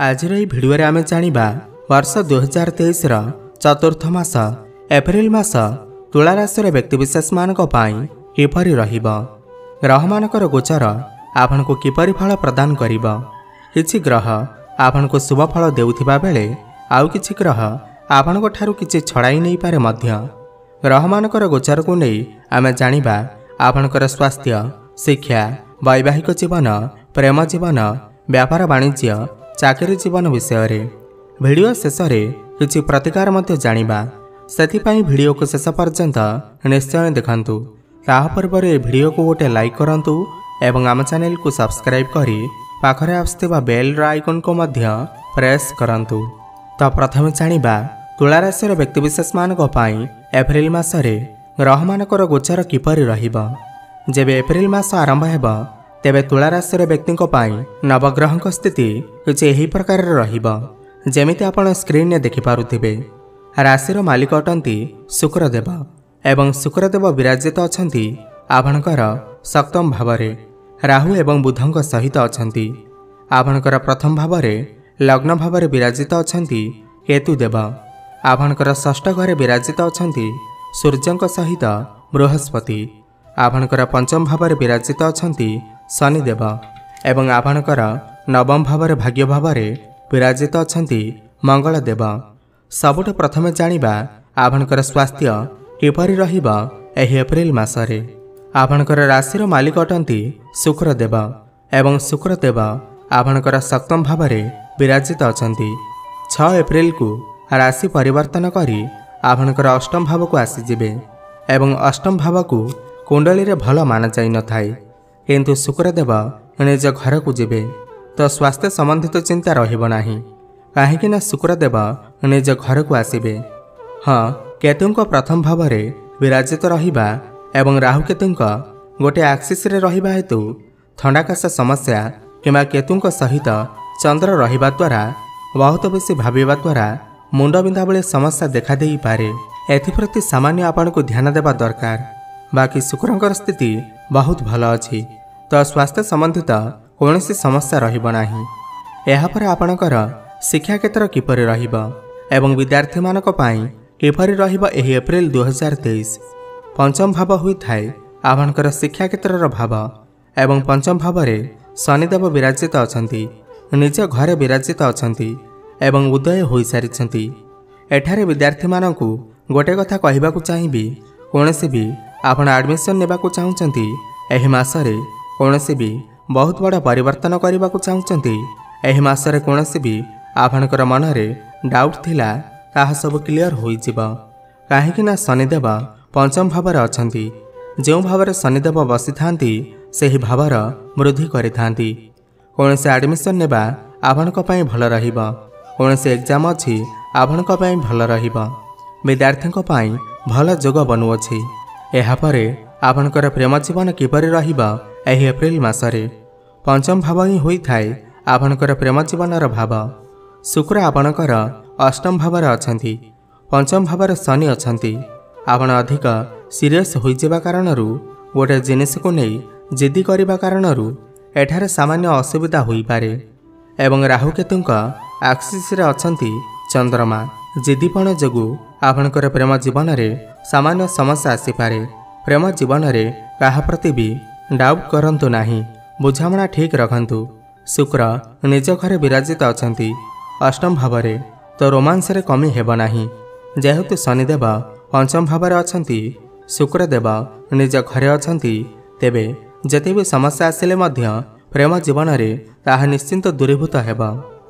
ଆଜିର ଏହି ଭିଡ଼ିଓରେ ଆମେ ଜାଣିବା ବର୍ଷ 2023ର ଚତୁର୍ଥ ମାସ ଏପ୍ରିଲ ମାସ ତୁଳା ରାଶିର ବ୍ୟକ୍ତିବିଶେଷମାନଙ୍କ ପାଇଁ କିପରି ରହିବ, ଗ୍ରହମାନଙ୍କର ଗୋଚର ଆପଣଙ୍କୁ କିପରି ଫଳ ପ୍ରଦାନ କରିବ। କିଛି ଗ୍ରହ ଆପଣଙ୍କୁ ଶୁଭ ଫଳ ଦେଉଥିବା ବେଳେ ଆଉ କିଛି ଗ୍ରହ ଆପଣଙ୍କ ଠାରୁ କିଛି ଛଡ଼ାଇ ନେଇପାରେ ମଧ୍ୟ। ଗ୍ରହମାନଙ୍କର ଗୋଚରକୁ ନେଇ ଆମେ ଜାଣିବା ଆପଣଙ୍କର ସ୍ୱାସ୍ଥ୍ୟ, ଶିକ୍ଷା, ବୈବାହିକ ଜୀବନ, ପ୍ରେମ ଜୀବନ, ବ୍ୟାପାର ବାଣିଜ୍ୟ, ଚାକିରି ଜୀବନ ବିଷୟରେ। ଭିଡ଼ିଓ ଶେଷରେ କିଛି ପ୍ରତିକାର ମଧ୍ୟ ଜାଣିବା, ସେଥିପାଇଁ ଭିଡ଼ିଓକୁ ଶେଷ ପର୍ଯ୍ୟନ୍ତ ନିଶ୍ଚୟ ଦେଖନ୍ତୁ। ତାହା ପୂର୍ବରୁ ଏ ଭିଡ଼ିଓକୁ ଗୋଟେ ଲାଇକ୍ କରନ୍ତୁ ଏବଂ ଆମ ଚ୍ୟାନେଲକୁ ସବସ୍କ୍ରାଇବ୍ କରି ପାଖରେ ଆସୁଥିବା ବେଲ୍ର ଆଇକନ୍କୁ ମଧ୍ୟ ପ୍ରେସ୍ କରନ୍ତୁ। ତ ପ୍ରଥମେ ଜାଣିବା ତୁଳା ରାଶିର ବ୍ୟକ୍ତିବିଶେଷମାନଙ୍କ ପାଇଁ ଏପ୍ରିଲ ମାସରେ ଗ୍ରହମାନଙ୍କର ଗୋଚର କିପରି ରହିବ। ଯେବେ ଏପ୍ରିଲ ମାସ ଆରମ୍ଭ ହେବ, ତେବେ ତୁଳା ରାଶିର ବ୍ୟକ୍ତିଙ୍କ ପାଇଁ ନବଗ୍ରହଙ୍କ ସ୍ଥିତି କିଛି ଏହି ପ୍ରକାରର ରହିବ, ଯେମିତି ଆପଣ ସ୍କ୍ରିନ୍ରେ ଦେଖିପାରୁଥିବେ। ରାଶିର ମାଲିକ ଅଟନ୍ତି ଶୁକ୍ରଦେବ ଏବଂ ଶୁକ୍ରଦେବ ବିରାଜିତ ଅଛନ୍ତି ଆପଣଙ୍କର ସପ୍ତମ ଭାବରେ, ରାହୁ ଏବଂ ବୁଧଙ୍କ ସହିତ ଅଛନ୍ତି। ଆପଣଙ୍କର ପ୍ରଥମ ଭାବରେ ଲଗ୍ନ ଭାବରେ ବିରାଜିତ ଅଛନ୍ତି କେତୁଦେବ। ଆପଣଙ୍କର ଷଷ୍ଠ ଘରେ ବିରାଜିତ ଅଛନ୍ତି ସୂର୍ଯ୍ୟଙ୍କ ସହିତ ବୃହସ୍ପତି। ଆପଣଙ୍କର ପଞ୍ଚମ ଭାବରେ ବିରାଜିତ ଅଛନ୍ତି ଶନିଦେବ ଏବଂ ଆପଣଙ୍କର ନବମ ଭାବରେ ଭାଗ୍ୟ ଭାବରେ ବିରାଜିତ ଅଛନ୍ତି ମଙ୍ଗଳଦେବ। ସବୁଠୁ ପ୍ରଥମେ ଜାଣିବା ଆପଣଙ୍କର ସ୍ୱାସ୍ଥ୍ୟ କିପରି ରହିବ ଏହି ଏପ୍ରିଲ ମାସରେ। ଆପଣଙ୍କର ରାଶିର ମାଲିକ ଅଟନ୍ତି ଶୁକ୍ରଦେବ ଏବଂ ଶୁକ୍ରଦେବ ଆପଣଙ୍କର ସପ୍ତମ ଭାବରେ ବିରାଜିତ ଅଛନ୍ତି। 6 ଏପ୍ରିଲକୁ ରାଶି ପରିବର୍ତ୍ତନ କରି ଆପଣଙ୍କର ଅଷ୍ଟମ ଭାବକୁ ଆସିଯିବେ ଏବଂ ଅଷ୍ଟମ ଭାବକୁ କୁଣ୍ଡଳୀରେ ଭଲ ମାନାଯାଇନଥାଏ, କିନ୍ତୁ ଶୁକ୍ରଦେବ ନିଜ ଘରକୁ ଯିବେ ତ ସ୍ୱାସ୍ଥ୍ୟ ସମ୍ବନ୍ଧିତ ଚିନ୍ତା ରହିବ ନାହିଁ, କାହିଁକି ନା ଶୁକ୍ରଦେବ ନିଜ ଘରକୁ ଆସିବେ। ହଁ, କେତୁଙ୍କ ପ୍ରଥମ ଭାବରେ ବିରାଜିତ ରହିବା ଏବଂ ରାହୁକେତୁଙ୍କ ଗୋଟିଏ ଆକ୍ସିସରେ ରହିବା ହେତୁ ଥଣ୍ଡାକାଶ ସମସ୍ୟା କିମ୍ବା କେତୁଙ୍କ ସହିତ ଚନ୍ଦ୍ର ରହିବା ଦ୍ୱାରା ବହୁତ ବେଶୀ ଭାବିବା ଦ୍ୱାରା ମୁଣ୍ଡବିନ୍ଧା ଭଳି ସମସ୍ୟା ଦେଖାଦେଇପାରେ। ଏଥିପ୍ରତି ସାମାନ୍ୟ ଆପଣଙ୍କୁ ଧ୍ୟାନ ଦେବା ଦରକାର। ବାକି ଶୁକ୍ରଙ୍କର ସ୍ଥିତି ବହୁତ ଭଲ ଅଛି, ତ ସ୍ୱାସ୍ଥ୍ୟ ସମ୍ବନ୍ଧିତ କୌଣସି ସମସ୍ୟା ରହିବ ନାହିଁ। ଏହାପରେ ଆପଣଙ୍କର ଶିକ୍ଷା କ୍ଷେତ୍ର କିପରି ରହିବ ଏବଂ ବିଦ୍ୟାର୍ଥୀମାନଙ୍କ ପାଇଁ କିପରି ରହିବ ଏହି ଏପ୍ରିଲ 2023। ପଞ୍ଚମ ଭାବ ହୋଇଥାଏ ଆପଣଙ୍କର ଶିକ୍ଷା କ୍ଷେତ୍ରର ଭାବ ଏବଂ ପଞ୍ଚମ ଭାବରେ ଶନିଦେବ ବିରାଜିତ ଅଛନ୍ତି, ନିଜ ଘରେ ବିରାଜିତ ଅଛନ୍ତି ଏବଂ ଉଦୟ ହୋଇସାରିଛନ୍ତି। ଏଠାରେ ବିଦ୍ୟାର୍ଥୀମାନଙ୍କୁ ଗୋଟେ କଥା କହିବାକୁ ଚାହିଁବି, କୌଣସି ବି ଆପଣ ଆଡ଼ମିସନ୍ ନେବାକୁ ଚାହୁଁଛନ୍ତି ଏହି ମାସରେ, କୌଣସି ବି ବହୁତ ବଡ଼ ପରିବର୍ତ୍ତନ କରିବାକୁ ଚାହୁଁଛନ୍ତି ଏହି ମାସରେ, କୌଣସି ବି ଆପଣଙ୍କର ମନରେ ଡାଉଟ୍ ଥିଲା ତାହା ସବୁ କ୍ଲିଅର ହୋଇଯିବ, କାହିଁକି ନା ଶନିଦେବ ପଞ୍ଚମ ଭାବରେ ଅଛନ୍ତି। ଯେଉଁ ଭାବରେ ଶନିଦେବ ବସିଥାନ୍ତି ସେହି ଭାବର ବୃଦ୍ଧି କରିଥାନ୍ତି। କୌଣସି ଆଡ଼ମିସନ୍ ନେବା ଆପଣଙ୍କ ପାଇଁ ଭଲ ରହିବ, କୌଣସି ଏକ୍ଜାମ୍ ଅଛି ଆପଣଙ୍କ ପାଇଁ ଭଲ ରହିବ, ବିଦ୍ୟାର୍ଥୀଙ୍କ ପାଇଁ ଭଲ ଯୋଗ ବନୁଅଛି। ଏହାପରେ ଆପଣଙ୍କର ପ୍ରେମ ଜୀବନ କିପରି ରହିବ ଏହି ଏପ୍ରିଲ ମାସରେ। ପଞ୍ଚମ ଭାବ ହିଁ ହୋଇଥାଏ ଆପଣଙ୍କର ପ୍ରେମ ଜୀବନର ଭାବ। ଶୁକ୍ର ଆପଣଙ୍କର ଅଷ୍ଟମ ଭାବରେ ଅଛନ୍ତି, ପଞ୍ଚମ ଭାବରେ ଶନି ଅଛନ୍ତି। ଆପଣ ଅଧିକ ସିରିୟସ୍ ହୋଇଯିବା କାରଣରୁ, ଗୋଟେ ଜିନିଷକୁ ନେଇ ଜିଦି କରିବା କାରଣରୁ ଏଠାରେ ସାମାନ୍ୟ ଅସୁବିଧା ହୋଇପାରେ ଏବଂ ରାହୁକେତୁଙ୍କ ଆକ୍ସିସରେ ଅଛନ୍ତି ଚନ୍ଦ୍ରମା। ଜିଦିପଣ ଯୋଗୁଁ ଆପଣଙ୍କର ପ୍ରେମ ଜୀବନରେ ସାମାନ୍ୟ ସମସ୍ୟା ଆସିପାରେ। ପ୍ରେମ ଜୀବନରେ କାହା ପ୍ରତି ବି ଡାଉଟ୍ କରନ୍ତୁ ନାହିଁ, ବୁଝାମଣା ଠିକ୍ ରଖନ୍ତୁ। ଶୁକ୍ର ନିଜ ଘରେ ବିରାଜିତ ଅଛନ୍ତି ଅଷ୍ଟମ ଭାବରେ, ତ ରୋମାନ୍ସରେ କମି ହେବ ନାହିଁ। ଯେହେତୁ ଶନିଦେବ ପଞ୍ଚମ ଭାବରେ ଅଛନ୍ତି, ଶୁକ୍ରଦେବ ନିଜ ଘରେ ଅଛନ୍ତି, ତେବେ ଯେତେ ବି ସମସ୍ୟା ଆସିଲେ ମଧ୍ୟ ପ୍ରେମ ଜୀବନରେ ତାହା ନିଶ୍ଚିନ୍ତ ଦୂରୀଭୂତ ହେବ।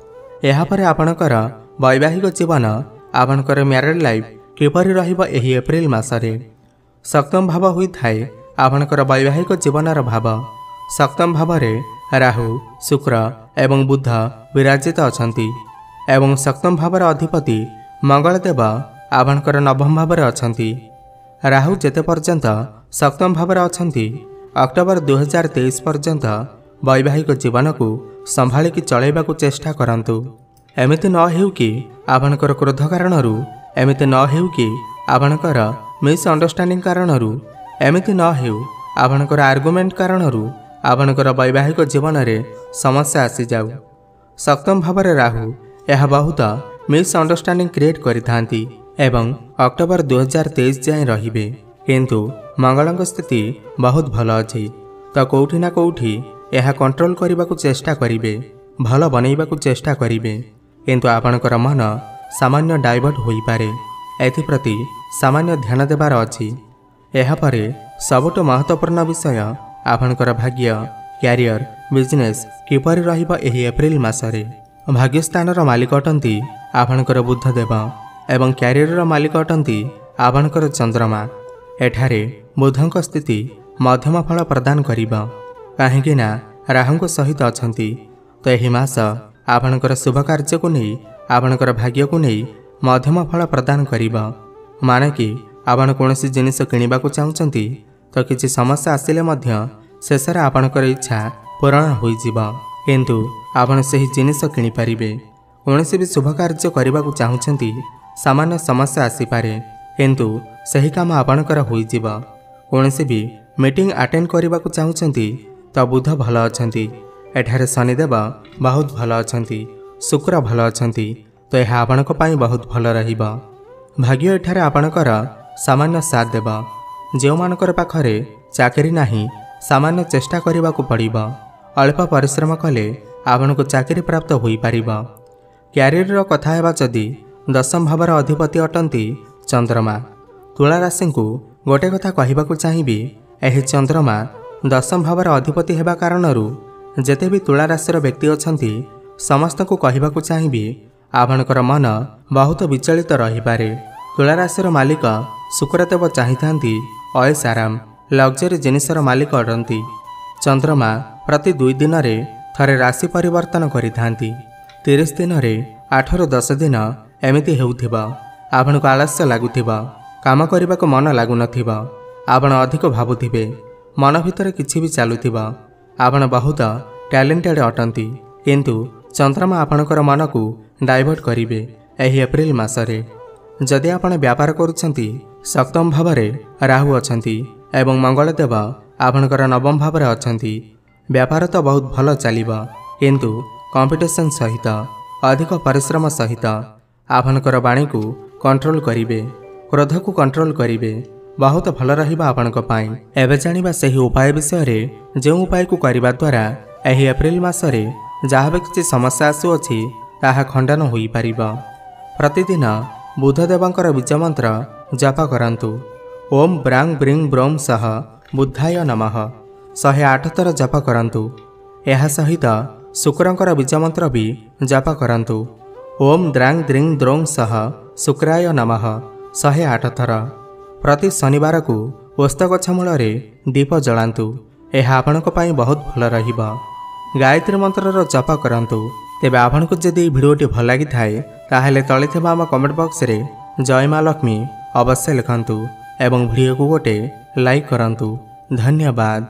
ଏହାପରେ ଆପଣଙ୍କର ବୈବାହିକ ଜୀବନ, ଆପଣଙ୍କର ମ୍ୟାରେଡ୍ ଲାଇଫ୍ କିପରି ରହିବ ଏହି ଏପ୍ରିଲ ମାସରେ। ସପ୍ତମ ଭାବ ହୋଇଥାଏ ଆପଣଙ୍କର ବୈବାହିକ ଜୀବନର ଭାବ। ସପ୍ତମ ଭାବରେ ରାହୁ, ଶୁକ୍ର ଏବଂ ବୁଧ ବିରାଜିତ ଅଛନ୍ତି ଏବଂ ସପ୍ତମ ଭାବର ଅଧିପତି ମଙ୍ଗଳଦେବ ଆପଣଙ୍କର ନବମ ଭାବରେ ଅଛନ୍ତି। ରାହୁ ଯେତେ ପର୍ଯ୍ୟନ୍ତ ସପ୍ତମ ଭାବରେ ଅଛନ୍ତି, ଅକ୍ଟୋବର 2023 ପର୍ଯ୍ୟନ୍ତ ବୈବାହିକ ଜୀବନକୁ ସମ୍ଭାଳିକି ଚଳାଇବାକୁ ଚେଷ୍ଟା କରନ୍ତୁ। ଏମିତି ନ ହେଉ କି ଆପଣଙ୍କର କ୍ରୋଧ କାରଣରୁ, ଏମିତି ନ ହେଉ କି ଆପଣଙ୍କର ମିସ୍ଅଣ୍ଡରଷ୍ଟାଣ୍ଡିଂ କାରଣରୁ, ଏମିତି ନ ହେଉ ଆପଣଙ୍କର ଆର୍ଗୁମେଣ୍ଟ କାରଣରୁ ଆପଣଙ୍କର ବୈବାହିକ ଜୀବନରେ ସମସ୍ୟା ଆସିଯାଉ। ସପ୍ତମ ଭାବରେ ରାହୁ ଏହା ବହୁତ ମିସ୍ଅଣ୍ଡରଷ୍ଟାଣ୍ଡିଂ କ୍ରିଏଟ୍ କରିଥାନ୍ତି ଏବଂ ଅକ୍ଟୋବର 2023 ଯାଏଁ ରହିବେ। କିନ୍ତୁ ମଙ୍ଗଳଙ୍କ ସ୍ଥିତି ବହୁତ ଭଲ ଅଛି, ତ କେଉଁଠି ନା କେଉଁଠି ଏହା କଣ୍ଟ୍ରୋଲ କରିବାକୁ ଚେଷ୍ଟା କରିବେ, ଭଲ ବନେଇବାକୁ ଚେଷ୍ଟା କରିବେ। କିନ୍ତୁ ଆପଣଙ୍କର ମନ ସାମାନ୍ୟ ଡାଇଭର୍ଟ ହୋଇପାରେ, ଏଥିପ୍ରତି ସାମାନ୍ୟ ଧ୍ୟାନ ଦେବାର ଅଛି। ଏହାପରେ ସବୁଠୁ ମହତ୍ତ୍ୱପୂର୍ଣ୍ଣ ବିଷୟ ଆପଣଙ୍କର ଭାଗ୍ୟ, କ୍ୟାରିୟର, ବିଜନେସ୍ କିପରି ରହିବ ଏହି ଏପ୍ରିଲ ମାସରେ। ଭାଗ୍ୟସ୍ଥାନର ମାଲିକ ଅଟନ୍ତି ଆପଣଙ୍କର ବୁଦ୍ଧଦେବ ଏବଂ କ୍ୟାରିୟରର ମାଲିକ ଅଟନ୍ତି ଆପଣଙ୍କର ଚନ୍ଦ୍ରମା। ଏଠାରେ ବୁଧଙ୍କ ସ୍ଥିତି ମଧ୍ୟମ ଫଳ ପ୍ରଦାନ କରିବ, କାହିଁକି ନା ରାହୁଙ୍କ ସହିତ ଅଛନ୍ତି। ତ ଏହି ମାସ ଆପଣଙ୍କର ଶୁଭ କାର୍ଯ୍ୟକୁ ନେଇ, ଆପଣଙ୍କର ଭାଗ୍ୟକୁ ନେଇ ମଧ୍ୟମ ଫଳ ପ୍ରଦାନ କରିବ। ମାନେ କି ଆପଣ କୌଣସି ଜିନିଷ କିଣିବାକୁ ଚାହୁଁଛନ୍ତି ତ କିଛି ସମସ୍ୟା ଆସିଲେ ମଧ୍ୟ ଶେଷରେ ଆପଣଙ୍କର ଇଚ୍ଛା ପୂରଣ ହୋଇଯିବ, କିନ୍ତୁ ଆପଣ ସେହି ଜିନିଷ କିଣିପାରିବେ। କୌଣସି ବି ଶୁଭ କାର୍ଯ୍ୟ କରିବାକୁ ଚାହୁଁଛନ୍ତି, ସାମାନ୍ୟ ସମସ୍ୟା ଆସିପାରେ, କିନ୍ତୁ ସେହି କାମ ଆପଣଙ୍କର ହୋଇଯିବ। କୌଣସି ବି ମିଟିଂ ଆଟେଣ୍ଡ କରିବାକୁ ଚାହୁଁଛନ୍ତି ତ ବୁଧ ଭଲ ଅଛନ୍ତି, ଏଠାରେ ଶନିଦେବ ବହୁତ ଭଲ ଅଛନ୍ତି, ଶୁକ୍ର ଭଲ ଅଛନ୍ତି, ତ ଏହା ଆପଣଙ୍କ ପାଇଁ ବହୁତ ଭଲ ରହିବ। ଭାଗ୍ୟ ଏଠାରେ ଆପଣଙ୍କର ସାମାନ୍ୟ ସାଥ ଦେବ। ଯେଉଁମାନଙ୍କର ପାଖରେ ଚାକିରି ନାହିଁ, ସାମାନ୍ୟ ଚେଷ୍ଟା କରିବାକୁ ପଡ଼ିବ। ଅଳ୍ପ ପରିଶ୍ରମ କଲେ ଆପଣଙ୍କୁ ଚାକିରି ପ୍ରାପ୍ତ ହୋଇପାରିବ। କ୍ୟାରିୟରର କଥା ହେବା ଯଦି, ଦଶମ ଭାବର ଅଧିପତି ଅଟନ୍ତି ଚନ୍ଦ୍ରମା। ତୁଳା ରାଶିଙ୍କୁ ଗୋଟେ କଥା କହିବାକୁ ଚାହିଁବି, ଏହି ଚନ୍ଦ୍ରମା ଦଶମ ଭାବର ଅଧିପତି ହେବା କାରଣରୁ ଯେତେ ବି ତୁଳା ରାଶିର ବ୍ୟକ୍ତି ଅଛନ୍ତି ସମସ୍ତଙ୍କୁ କହିବାକୁ ଚାହିଁବି, ଆପଣଙ୍କର ମନ ବହୁତ ବିଚଳିତ ରହିପାରେ। ତୁଳା ରାଶିର ମାଲିକ ଶୁକ୍ରଦେବ ଚାହିଁଥାନ୍ତି ଅଏସ ଆରାମ, ଲକ୍ଜରୀ ଜିନିଷର ମାଲିକ ଅଟନ୍ତି। ଚନ୍ଦ୍ରମା ପ୍ରତି 2 ଦିନରେ ଥରେ ରାଶି ପରିବର୍ତ୍ତନ କରିଥାନ୍ତି। 30 ଦିନରେ 8ରୁ 10 ଦିନ ଏମିତି ହେଉଥିବ, ଆପଣଙ୍କୁ ଆଳସ୍ୟ ଲାଗୁଥିବ, କାମ କରିବାକୁ ମନ ଲାଗୁନଥିବ, ଆପଣ ଅଧିକ ଭାବୁଥିବେ, ମନ ଭିତରେ କିଛି ବି ଚାଲୁଥିବ। ଆପଣ ବହୁତ ଟ୍ୟାଲେଣ୍ଟେଡ୍ ଅଟନ୍ତି, କିନ୍ତୁ ଚନ୍ଦ୍ରମା ଆପଣଙ୍କର ମନକୁ ଡାଇଭର୍ଟ କରିବେ ଏହି ଏପ୍ରିଲ ମାସରେ। ଯଦି ଆପଣ ବ୍ୟାପାର କରୁଛନ୍ତି, ସପ୍ତମ ଭାବରେ ରାହୁ ଅଛନ୍ତି ଏବଂ ମଙ୍ଗଳଦେବ ଆପଣଙ୍କର ନବମ ଭାବରେ ଅଛନ୍ତି। ବ୍ୟାପାର ତ ବହୁତ ଭଲ ଚାଲିବ, କିନ୍ତୁ କମ୍ପିଟିସନ୍ ସହିତ ଅଧିକ ପରିଶ୍ରମ ସହିତ ଆପଣଙ୍କର ବାଣୀକୁ କଣ୍ଟ୍ରୋଲ କରିବେ, କ୍ରୋଧକୁ କଣ୍ଟ୍ରୋଲ କରିବେ, ବହୁତ ଭଲ ରହିବ ଆପଣଙ୍କ ପାଇଁ। ଏବେ ଜାଣିବା ସେହି ଉପାୟ ବିଷୟରେ, ଯେଉଁ ଉପାୟକୁ କରିବା ଦ୍ୱାରା ଏହି ଏପ୍ରିଲ ମାସରେ ଯାହା ବି କିଛି ସମସ୍ୟା ଆସୁଅଛି ତାହା ଖଣ୍ଡନ ହୋଇପାରିବ। ପ୍ରତିଦିନ ବୁଧଦେବଙ୍କର ବୀଜମନ୍ତ୍ର ଜପ କରନ୍ତୁ। ଓମ୍ ବ୍ରାଂ ବ୍ରିଂ ବ୍ରୋଂ ସହ ବୁଦ୍ଧାୟ ନମଃ 108 ଥର ଜପ କରନ୍ତୁ। ଏହା ସହିତ ଶୁକ୍ରଙ୍କର ବୀଜମନ୍ତ୍ର ବି ଜପ କରନ୍ତୁ। ଓମ୍ ଦ୍ରାଂ ଦ୍ରିଂ ଦ୍ରୋଂ ସହ ଶୁକ୍ରାୟ ନମଃ 108 ଥର। ପ୍ରତି ଶନିବାରକୁ ଓସ୍ତ ଗଛ ମୂଳରେ ଦୀପ ଜଳାନ୍ତୁ, ଏହା ଆପଣଙ୍କ ପାଇଁ ବହୁତ ଭଲ ରହିବ। ଗାୟତ୍ରୀ ମନ୍ତ୍ରର ଜପ କରନ୍ତୁ। ତେବେ ଆପଣଙ୍କୁ ଯଦି ଏହି ଭିଡ଼ିଓଟି ଭଲ ଲାଗିଥାଏ, ତାହେଲେ ତଳେ ଥିବା ଆମ କମେଣ୍ଟ ବକ୍ସରେ ଜୟ ମା ଲକ୍ଷ୍ମୀ ଅବଶ୍ୟ ଲେଖନ୍ତୁ ଏବଂ ଭିଡ଼ିଓକୁ ଗୋଟେ ଲାଇକ୍ କରନ୍ତୁ। ଧନ୍ୟବାଦ।